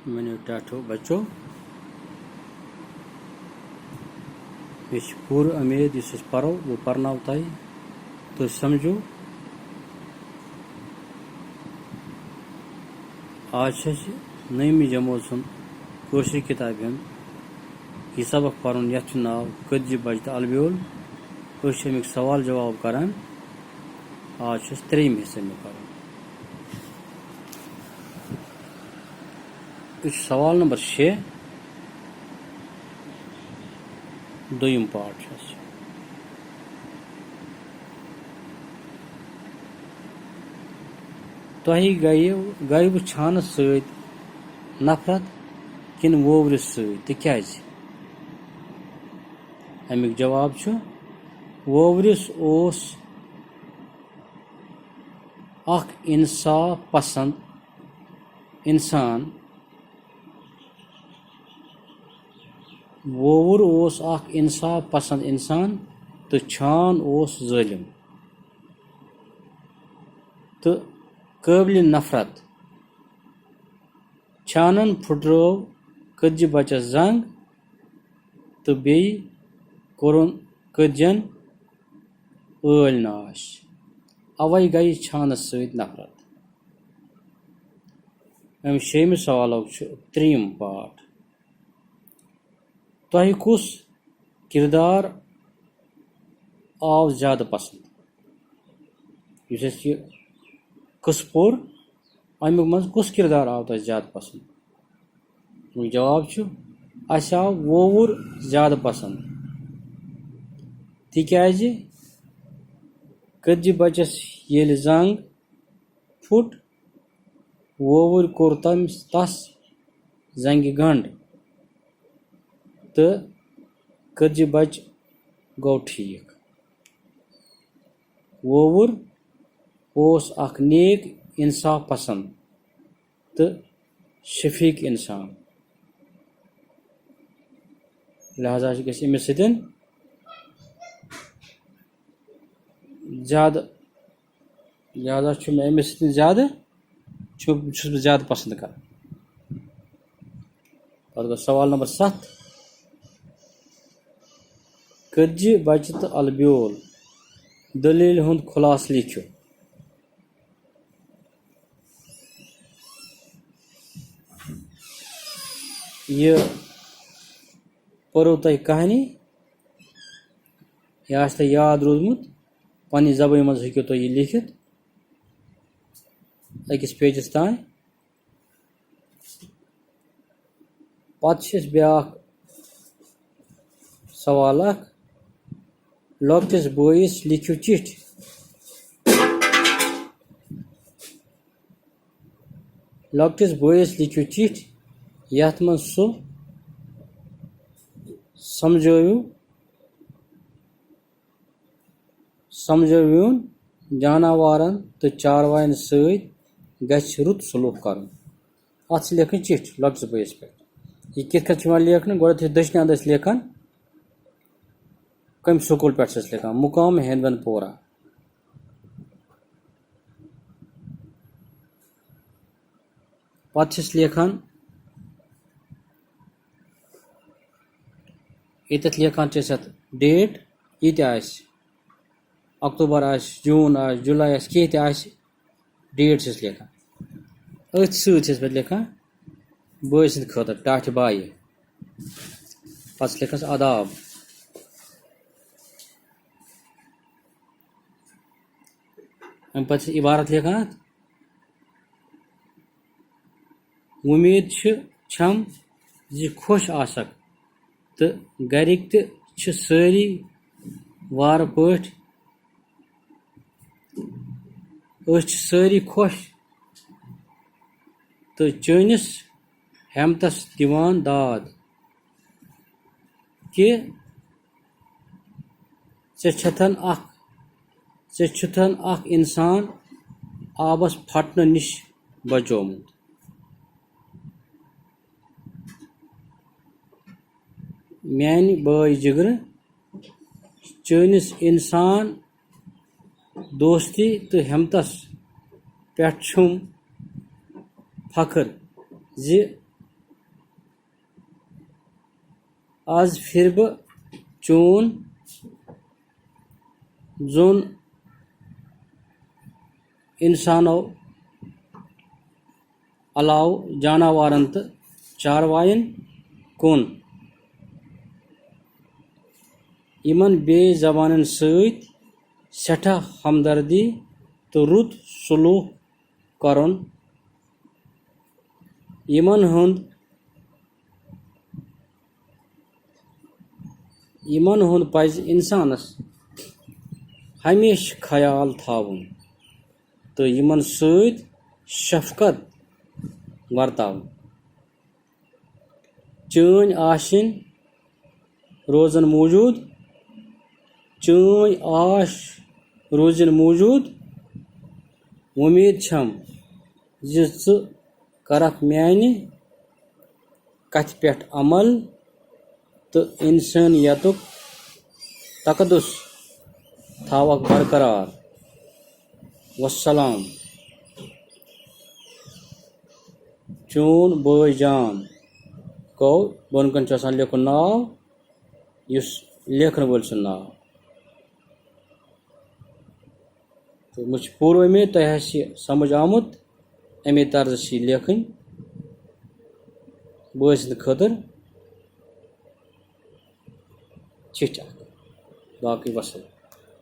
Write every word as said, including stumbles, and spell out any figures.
میانیو ٹاٹھو بچو، مےٚ چھِ پوٗرٕ اُمید یُس أسۍ پرو، بہٕ پرناو تۄہہِ، تُہۍ سمجھو۔ آز چھِ اَسہِ نٔیمہِ جمٲژ ہُنٛد کٲشرِ کِتابہِ ہُنٛد یہِ سبق پرُن، یَتھ چھُ ناو کٔتجہِ بچہِ تہٕ البیول۔ أسۍ چھِ اَمِکۍ سوال جواب کران۔ آز چھُ اَسہِ ترٛیٚیِم حصہٕ اَمیُک کرُن۔ یہِ چھُ سوال نمبر شےٚ، دوٚیِم پارٹ چھُ اَسہِ۔ تۄہہِ گٔیہِ، گٔیوٕ چھانَس سۭتۍ نفرت کِنہٕ ووورِس سۭتۍ؟ تہٕ کیٛازِ؟ اَمیُک جواب چھُ، ووورِس اوس اکھ انصاف پسند انسان۔ وووُر اوس اکھ انصاف پسند انسان تہٕ چھان اوس ظٲلم تہٕ قٲبلِ نفرت۔ چھانن پھُٹرٲو کٔتجہِ بچس زنگ تہٕ بیٚیہِ کوٚرُن کٔتجن ٲلۍ ناش۔ اوے گٔیہِ چھانس سۭتۍ نفرت۔ اَمہِ شیٚیِمہِ سوالُک چھُ ترٛیٚیِم پارٹ۔ تۄہہِ کُس کِردار آو زیادٕ پسنٛد؟ یُس اَسہِ یہِ قٕصہٕ پوٚر، اَمیُک منٛز کُس کِردار آو تۄہہِ زیادٕ پسنٛد؟ اَمیُک جواب چھُ، اَسہِ آو وووُر زیادٕ پسنٛد، تِکیٛازِ کٔتجہِ بچس ییٚلہِ زنگ پھُٹ، وووُرۍ کوٚر تٔمۍ تس زنگہِ گنڈ تہٕ کٔتجہِ بچہِ گوٚو ٹھیٖک۔ وووُر اوس اکھ نیک، انصاف پسند تہٕ شفیق انسان، لہذا گژھِ أمِس سۭتۍ زیادٕ، لہذا چھُ مےٚ أمِس سۭتۍ زیادٕ، چھُ، چھُس بہٕ زیادٕ پسنٛد کران۔ پتہٕ گوٚو سوال نمبر ستھ، کٔتجہِ بچہِ تہٕ البیول دٔلیٖلہِ ہُنٛد خُلاصہٕ لیکھِو۔ یہِ پٔرو تۄہہِ کہانی، یہِ آسہِ تۄہہِ یاد روٗدمُت، پننہِ زبٲنۍ منٛز ہیٚکِو تُہۍ یہِ لیکھِتھ أکِس پیجس تام۔ پتہٕ چھِ أسۍ بیٛاکھ سوال اکھ، لۄکٹِس بٲیِس لیکھِو چِٹھۍ۔ لۄکٹِس بٲیِس لیکھِو چِٹھۍ، یَتھ منٛز سُہ سمجھٲوِو، سمجھٲوِوُن جاناوارن تہٕ چاروایَن سۭتۍ گژھِ رُت سلوک کرُن۔ اَتھ چھِ لیکھٕنۍ چِٹھۍ لۄکٹِس بٲیِس پٮ۪ٹھ۔ یہِ کِتھ کٔنۍ چھِ یِوان لیکھنہٕ؟ گۄڈٕ چھِ دٔچھنہِ اَندٕ أسۍ لیکھان، کَمہِ سکوٗل پٮ۪ٹھ چھِ أسۍ لیکھان؟ مُقام ہیندوَن پورہ۔ پتہٕ چھِس لیکھان، ییٚتٮ۪تھ لیکھان چھِ أسۍ اَتھ ڈیٹ، یہِ تہِ آسہِ، اکتوبر آسہِ، جوٗن آسہِ، جُلے آسہِ، کینٛہہ تہِ آسہِ، ڈیٹ چھِس لیکھان۔ أتھۍ سۭتۍ چھِس پتہٕ لیکھان بٲے سٕنٛدِ خٲطرٕ ٹاٹھہِ بایہِ۔ پتہٕ چھِس لیکھان سُہ آداب۔ اَمہِ پتہٕ چھِ عبارت لیکھان اَتھ، وۄمید چھِ چھم زِ خۄش آسکھ تہٕ گرِکۍ تہِ چھِ سٲری وارٕ پٲٹھۍ۔ أسۍ چھِ سٲری خۄش تہٕ چٲنِس ہمتس دِوان داد کہِ ژےٚ چھتن اکھ، ژےٚ چھُتھن اکھ انسان آبس پھٹنہٕ نِش بچومُت۔ میانہِ بٲے جگرٕ، چٲنِس انسان دوستی تہٕ ہمتس پٮ۪ٹھ چھُم فخر زِ از پھرٕ بہٕ چون زوٚن انسانو علاوٕ جاناوارن تہٕ چاروایَن کُن، یِمن بے زبانن سۭتۍ سٮ۪ٹھاہ ہمدردی تہٕ رُت سلوک کرُن، یِمن ہُنٛد یِمن ہُنٛد پزِ انسانس ہمیشہٕ خیال تھاوُن تہٕ یِمن سۭتۍ شفقت ورتاوُن۔ چٲنۍ آشِنۍ روزن موٗجوٗد، چٲنۍ آش روزن موٗجوٗد۔ وۄمید چھم زِ ژٕ کرکھ میانہِ کتھِ پٮ۪ٹھ عمل تہٕ انسٲنیتُک تقدس تھاوکھ برقرار۔ والسلام۔ چون بٲے جان گوٚو، بۄن کُن چھُ آسان لیکھُن ناو، یُس لیکھن وٲلۍ سُنٛد ناو۔ تہٕ مےٚ چھِ پوٗرٕ اُمید تۄہہِ آسہِ یہِ سمجھ آمُت، اَمے طرزٕ چھِ یہِ لیکھٕنۍ بٲے سٕنٛدِ خٲطرٕ چِٹھۍ اکھ۔ باقٕے وسلام۔